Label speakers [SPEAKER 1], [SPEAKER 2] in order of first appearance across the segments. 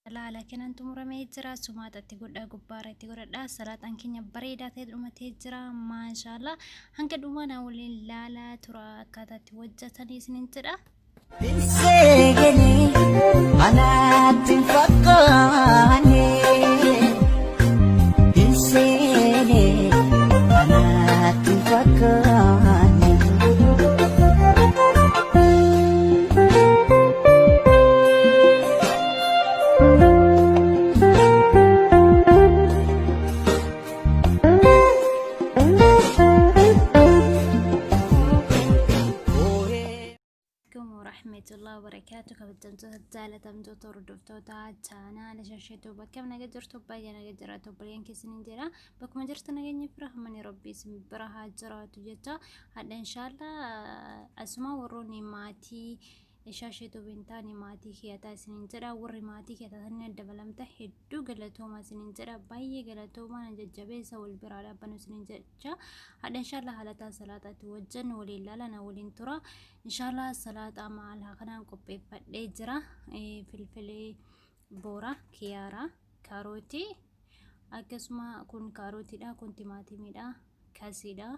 [SPEAKER 1] Haala kanaan xumuramee jira. Sumaata itti godhaa gubbaarra itti godhadha. Salaaxaan keenya bareedaa ta'e dhumatee jira. Maashaallah. Hanga dhumaa na waliin laalaa tura akkaataa itti hojjetanii isiniin jedha.
[SPEAKER 2] Seegeni anaatti hin fakkaanne. Seene anaatti hin fakkaanne.
[SPEAKER 1] Alaikum warahmatullahi wabarakatuh. Kabajamtoota, jaalatamtoota, hordoftoota chaanaala Shasheetuu, bakka naga jirtu? Baay'ee naga jiraatu obboleeyyan keessan hin jira. Bakkuma jirtu nageenya fi rahmanni rabbii isin bira haa jiraatu jecha hadha inshaalla asuma warroonni maatii Shaasheetuu hin taane maatii kiyataa isinin jedha. Warri maatii kiyataa taatan dabalamta hedduu galatooma isinin jedha. Baay'ee galatooma, na jajjabeessa, wal biraa dhaabbannu isinin jecha hadha inshaalla haalataa salaataatti wajjin waliin laalana waliin tura. Inshaalla salaaxaa maal kanaan qopheeffadhee jira. Filfilee boora, kiyaaraa, kaarotii, akkasuma kun kaarotiidha, kun timaatimiidha, kasiidha.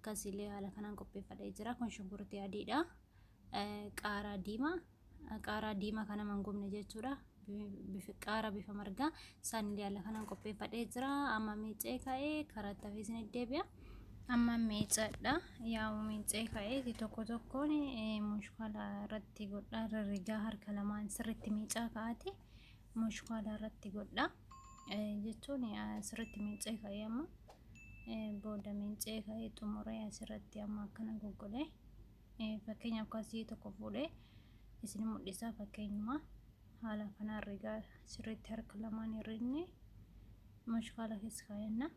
[SPEAKER 1] Kasiilee haala kanaan qopheeffadhee jira. Kun shunkurtii adiidha. Qaaraa diimaa, qaaraa diimaa kana mangubne jechuudha. Qaaraa bifa margaa isaanillee haala kanaan qopheeffadhee jira. Amma miicee ka'ee karaa itti isin deebi'a. Amma miicadha. Yaa'u miicee ka'ee tokko tokkoon mushkaala irratti godha. Rirrigaa harka lamaan sirriitti miicaa ka'aati. Mushkaala irratti godha. Jechuun sirriitti miicee ka'ee amma booda miicee ka'ee xumuree asirratti amma akkana goggodhee. Fakkeenyaaf kasii tokko fuudhee isin mul'isa. Fakkeenyuma haala kanaan rigaa sirriitti harka lamaan hirrinne mushkaala keessa kaayanna.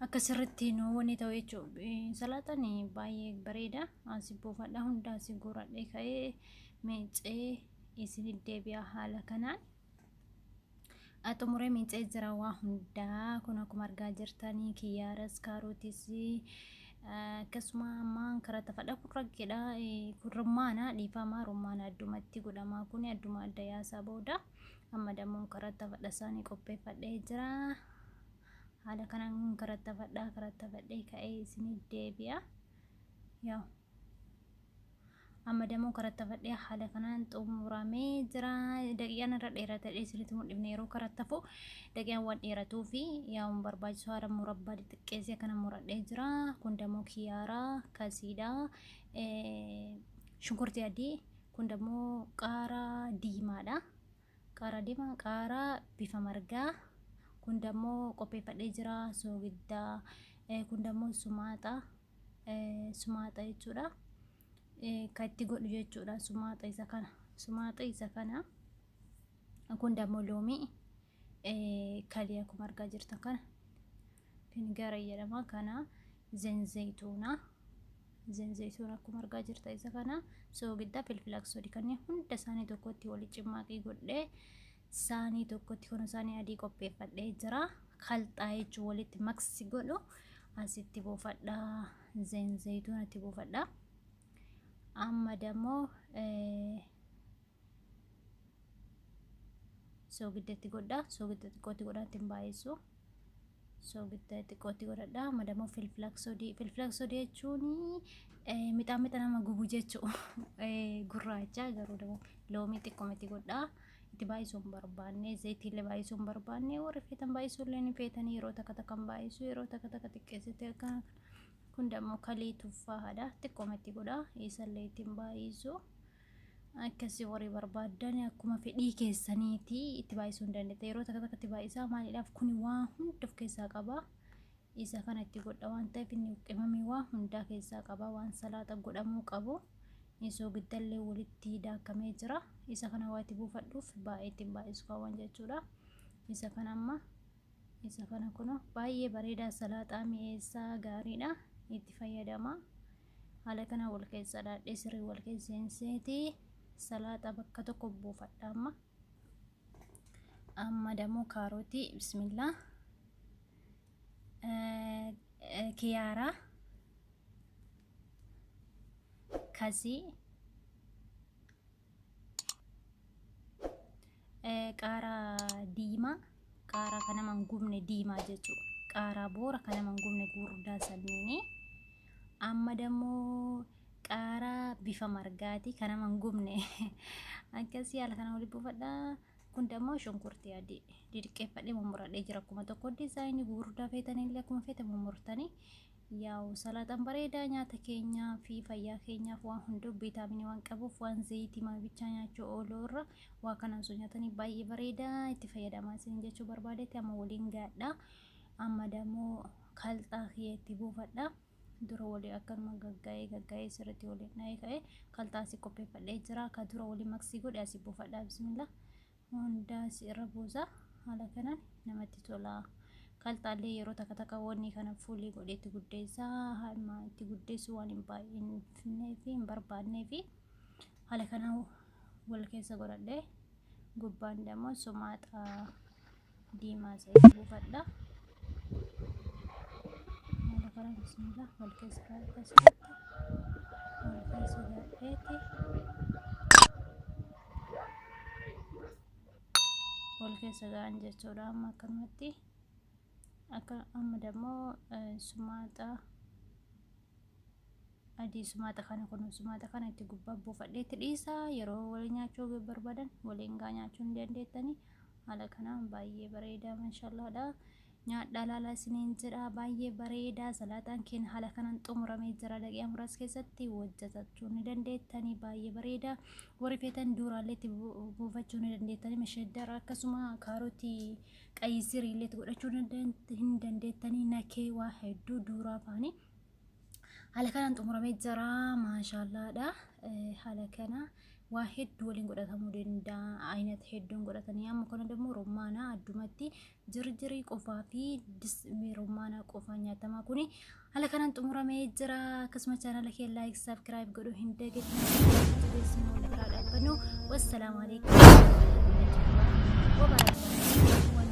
[SPEAKER 1] Akka sirriitti nu wanni ta'u jechuudha. Salaaxaan baay'ee bareeda. Asii buufadha, hunda asii guuradhee ka'ee miicee isin deebi'a haala kanaan. Xumuree miicee jira waa hundaa. Kun akkuma argaa jirtanii kiyyaaras, kaarotis, akkasuma ammaan karaa tafadha. Kun raggeedha. Kun rummaana, dhiifamaa, rummaana addumatti godhamaa. Kun adduma adda yaasaa booda amma dammoo karaa tafadha isaanii qopheeffadhee jira. Haala kanaan karaa tafadha, karaa tafadhee ka'ee isin deebi'a. Yaa amma dammoo karaa tafadhee haala kanaan xumuramee jira. Daqiiqaan irra dheerata isinitti mul'ifne. Yeroo karaa tafu daqiiqaan waan dheeratuu fi yaa'uun barbaachisu haala murabbaa xixiqqeessee akkana muradhee jira. Kun dammoo kiyaaraa, kasiidha, shunkurtii adii, kun dammoo qaaraa diimaadha. Qaaraa diimaa, qaaraa bifa margaa. Kun dammoo qopheeffadhee jira soogiddaa. Kun dammoo sumaaxa, sumaaxa jechuudha. Kan itti godhu jechuudha sumaaxa isa kana, sumaaxa isa kana. Kun dammoo loomii kalii akkuma argaa jirtan kana fingara jedhama. Kana zenzeytuuna, zenzeytuuna akkuma argaa jirta isa kana, soogiddaa, filfila aksoodii, kanneen hunda isaanii tokkotti wali cimmaaqii godhee saanii tokkotti kun isaanii adii qopheeffadhee jira. Kalxaa jechuun walitti maksi godhu asitti buufadha, zenzeytuuna itti buufadha. Amma dammoo soogidda itti godha. Soogidda xiqqootti godha, ittiin baay'isu, soogidda xiqqootti godhadha. Amma dammoo filfila aksoodii. Filfila aksoodii jechuun mixaa mixa nama gubu jechuu, gurraacha. Garuu dammoo loomii xiqqooma itti godha. Itti baay'isuu hin barbaanne, zayitiillee baay'isuu hin barbaanne. Warri feetan baay'isuu illee ni feetanii, yeroo takka takka hin baay'isu, yeroo takka takka xiqqeessite akkana. Kun dammoo kalii tuffaahaadha, xiqqooma itti godha, isallee ittiin baay'isu. Akkasii warri barbaaddan akkuma fedhii keessaniiti itti baay'isuu hin dandeetta. Yeroo takka takka itti baay'isaa. Maaliidhaaf? Kun waa hunda of keessaa qaba. Isa kana itti godha waan ta'eef inni qimamii waa hundaa keessaa qaba, waan salaaxa godhamuu qabu. Soogidallee walitti daakamee jira. Isa kana waa itti buufadhuuf baay'ee ittiin baay'isu kaawwan jechuudha. Isa kana amma isa kana kun baay'ee bareedaa, salaaxaa mi'eessaa, gaariidha, itti fayyadama. Haala kana wal keessa dhaadhee sirrii wal keessa seenseeti salaaxa bakka tokko buufadha. Amma dammoo kaarotii, bismillaa, kiyaaraa, kasii, Qaaraa kan nama hin gubne diimaa jechuudha. Qaaraa boora kan nama hin gubne gurguddaa sanniini. Amma dammoo qaaraa bifa margaati kan nama hin gubne. Akkasii haala kana walitti buufadha. Kun dammoo shunkurtii adii didhiqqeeffadhee mummuradhee jira. Akkuma tokko diizaayinii gurguddaa feetanillee akkuma feete mummurtanii. Yaa'u salaaxaan bareedaa nyaata keenyaa fi fayyaa keenyaaf waan hunduu viitaaminii waan qabuuf waan zayitii bichaa nyaachuu ooluu irra waa kana osoo nyaatanii baay'ee bareedaa itti fayyadamaa isin jechuu barbaadetti amma waliin gaadha. Amma dammoo kalxaa kiyya itti buufadha. Dura walii akkanuma gaggaa'ee gaggaa'ee sirriitti waliin dhahee ka'ee kalxaa asii qopheeffadhee jira. Ka dura walii maksii godhe asii buufadha. Bismillah. Hundaa asii irra buusa. Haala kanaan namatti tola. Kalxaallee yeroo takka takka wanni kana fuulii godhee itti guddeessa. Hamma itti guddeessu waan hin baay'inee fi hin barbaannee fi haala kanaan wal keessa godhadhee gubbaan dammoo sumaaxa diimaa isa itti buufadha. Haala kanaan bismillah wal keessa godhadhee wal keessa godhadheeti. Wal keessa ga'an jechuudha. Amma akkanumatti akka amma dammoo sumaaxa adii sumaaxa kana kun sumaaxa kana itti gubbaa buufadheetti dhiisa. Yeroo waliin nyaachuu barbaadan waliin gaa nyaachuu ni dandeettanii. Haala kanaan baay'ee bareedaa, mashallaadha. Nyaadhaa laalaa isiniin jedha, baay'ee bareedaa. Salaaxaan keenya haala kanaan xumuramee jira. Daqiiqaa muraasa keessatti hojjetachuu ni dandeettanii, baay'ee bareeda. Warri feetan duuraallee itti buufachuu ni dandeettanii, mashaddara akkasuma kaarotii qayyisirii illee itti godhachuu hin dandeettanii, nakee waa hedduu duuraa faanii. Haala kanaan xumuramee jira, maashaallaadha. Haala kana waa hedduu waliin godhatamuu danda'a. Aynata hedduun godhatanii amma kana immoo rummaana addumatti jirjirii qofaa fi rummaana qofaa nyaatamaa kuni haala kanaan xumuramee jira. Akkasuma chaanala kee like subscribe godhuu hin dagatinaa. Jabeessinu wal biraa dhaabbannu. Wassalaamu alaikum warahmatullahi wabarakatuh.